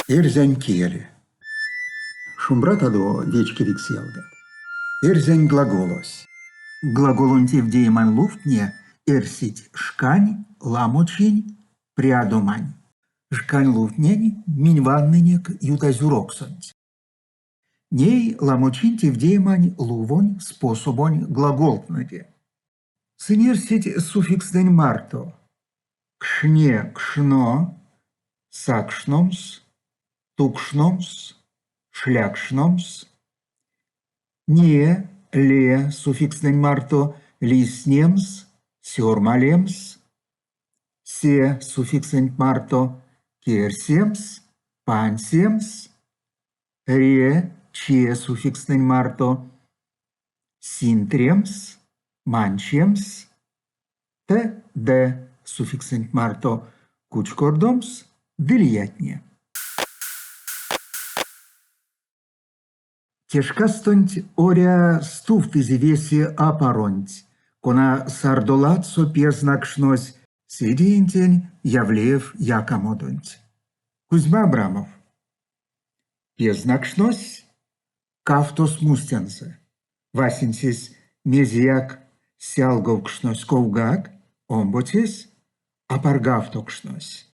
Эрзянь кель. Шумбратадо, вечкевикс ялгат! Эрзянь глаголось. Глаголонь тевдеемань лувтне эрсить шкань, ламочинь, прядомань. Шкань лувтнень минь ваннынек ютазь уроксонть. Ней ламочинь тевдеемань лувонь способонь глаголтнэде. Сынь эрсить суффикстнэнь марто: кшне, кшно, сакшномс, тукшномс, шлякшномс, не, ле суффикстнэнь марто лиснемс, сёрмалемс, се суффиксэнть марто керсемс, пансемс, ре, че суффикстнэнь марто синтремс, манчемс, т, д суффиксэнть марто кучкордомс ды лиятне. Те шкастонть Оря стувтызе весе апаронть, кона сардо ладсо пезнакшнось седеентень явлеев якамодонть. Кузьма Абрамов. Пезнакшнось кавто смустензэ. Васенцесь мезеяк сялговкшнось ковгак, омбоцесь апаргавтокшнось.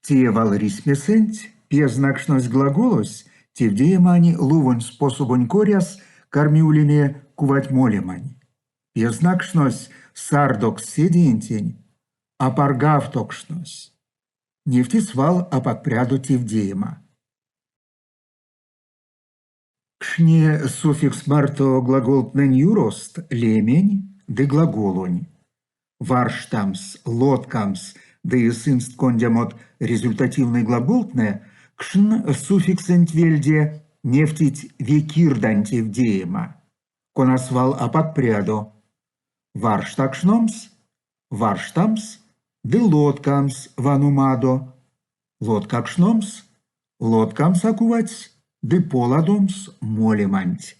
Те валрисьмесэнть пезнакшнозь глаголось тевдеемань лувонь способонь коряс карми улеме кувать молемань. Пезнакшнось сардокс седеентень, апаргавтокшнось. Невти свал апак прядо тевдеема. Кшне суффикс марто глаголтнэнь юрост лемень ды глаголонь. Варштамс, лоткамс ды сынст кондямот результативной глаголтнэ кшн суффиксэнть вельде невтить векирдань тевдеема, кона свал апак прядо. Варштакшномс, варштамс ды лоткамс ваномадо, лоткакшномс, лоткамс а куватьс ды поладомс молеманть.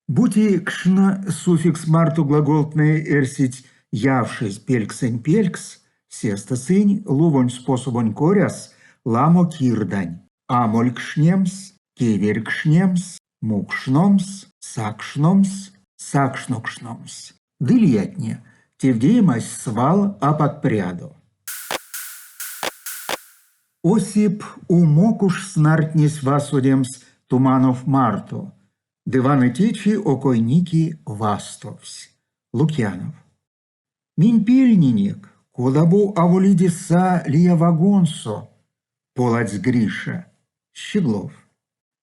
Бути кшн суффикс марто глаголтнэ эрсить явшезь пельксэнь пелькс, сестэ сынь лувонь способонь коряс ламо кирдань: амолькшнемс, кеверькшнемс, мукшномс, сакшномс, сакшнокшномс. Ды лиятне, тевдеемась свал апак прядо. Осип умок уш снартнесь васодемс Туманов марто, ды ваны течи окойники вастовсь. Лукьянов. Минь пельнинек, кода бу аволиде са лия вагонсо, поладсь Гриша. Щеглов.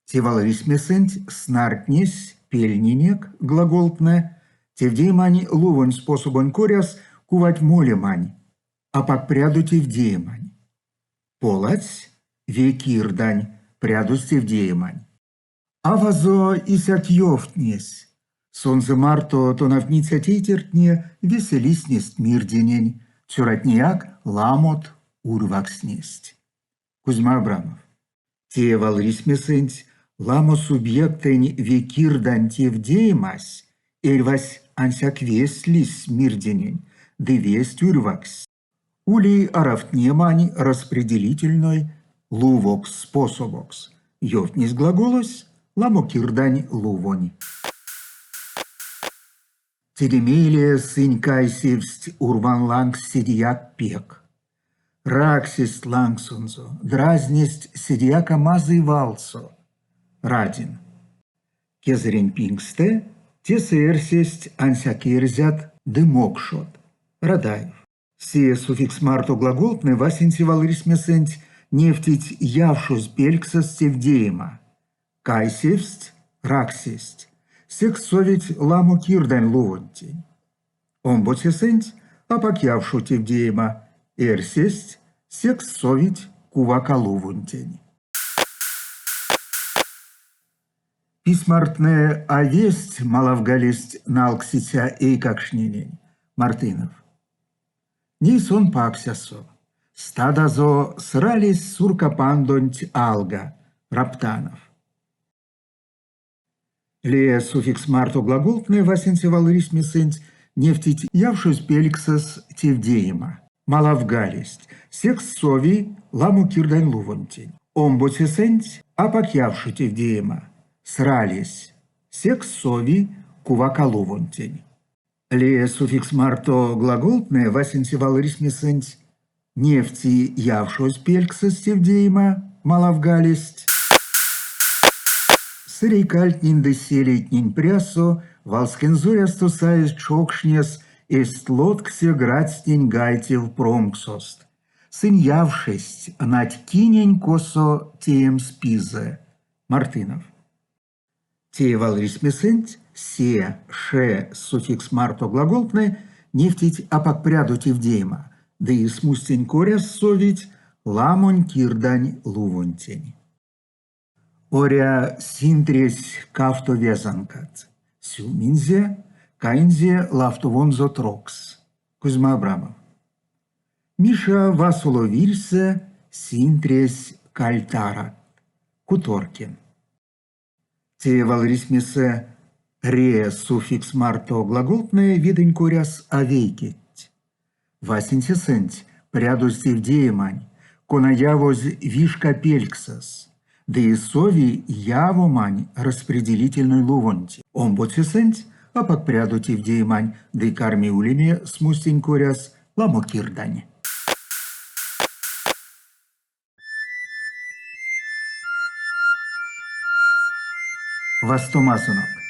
Те валрисьмесэнть снартнесь пельнинек глаголтнэ, тевдеемань лувонь способонь коряс кувать молемань, апак прядо тевдеемань. Поладсь векирдань прядозь тевдеемань. Авазо исяк ёвтнесь, сонзэ марто тонавтниця тейтертне весе лиснесть мирденень, цёратнеяк ламот урьвакстнесть. Кузьма Абрамов. Те валрисьмесэнть ламо субъектэнь векирдань тевдеемась эрьвась ансяк весть лиссь мирденень ды весть урьвакстсь. Ули аравтнемань распределительной лувокс-способокс, ёвтнесь глаголось ламокирдань лувонь. Теде мейле сынь кайсевсть урван лангс седеяк пек. Раксесть лангсонзо, дразнесть седеяк а мазый валсо. Радин. Кезэрень пингстэ тесэ эрсесть ансяк эрзят ды мокшот. Радаев. Се суффикс марто глаголтнэ васенце валрисьмесэнть невтить явшозь пельксэс тевдеема. Кайсевсть, раксесть. Секс совить ламо кирдань лувонтень. Омбоцесэнть апак явшо тевдеема, эрсесть, секс совить кувака лувонтень. Письмартнэ а весть малавгалесть налксиця эйкакштненень. Мартынов. Ней сон паксясо. Стадазо сралесь сурка пандонть алга. Раптанов. Лия суффикс марто глаголтнэ васенце валрисьмесэнть невтить явшозь пельксэс тевдеема. Малавгалесть, секс сови ламо кирдань лувонтень. Омбоцесэнть апак явшо тевдеема, сралесь, секс сови кувака лувонтень. Ле суффикс марто глаголтнэ васенце валрисьмесэнть невти явшозь пельксэс тевдеема, малавгалесть. Сэрей кальтнень ды селейтнень прясо валскень зорясто саезь чокшнес эзть лотксе грацтнень гайтев промксост. Сынь явшесть, нать, кинень косо теемс пизэ. Мартынов. Те валрисьмесэнть се, ше суффикс марто глаголтнэ невтить апак прядо тевдеема ды смустень коряс совить ламонь кирдань лувонтень. Оря синтресь кавто вязанкат, сюлминзе, каинзе лавтовонзо трокс. Кузьма Абрамов. Миша васоло вирьсэ синтресь кальтарат. Куторкин. Те валрисьмесэ ре суффикс марто глаголтнэ видэнь коряс а вейкетть. Васенцесэнть прядозь тевдеемань, кона явозь вишка пельксэс, ды сови явомань распределительной лувонть. Омбоцесэнть апак прядо тевдеемань ды карми улеме смустень коряс ламо кирдань. Вастомасонок.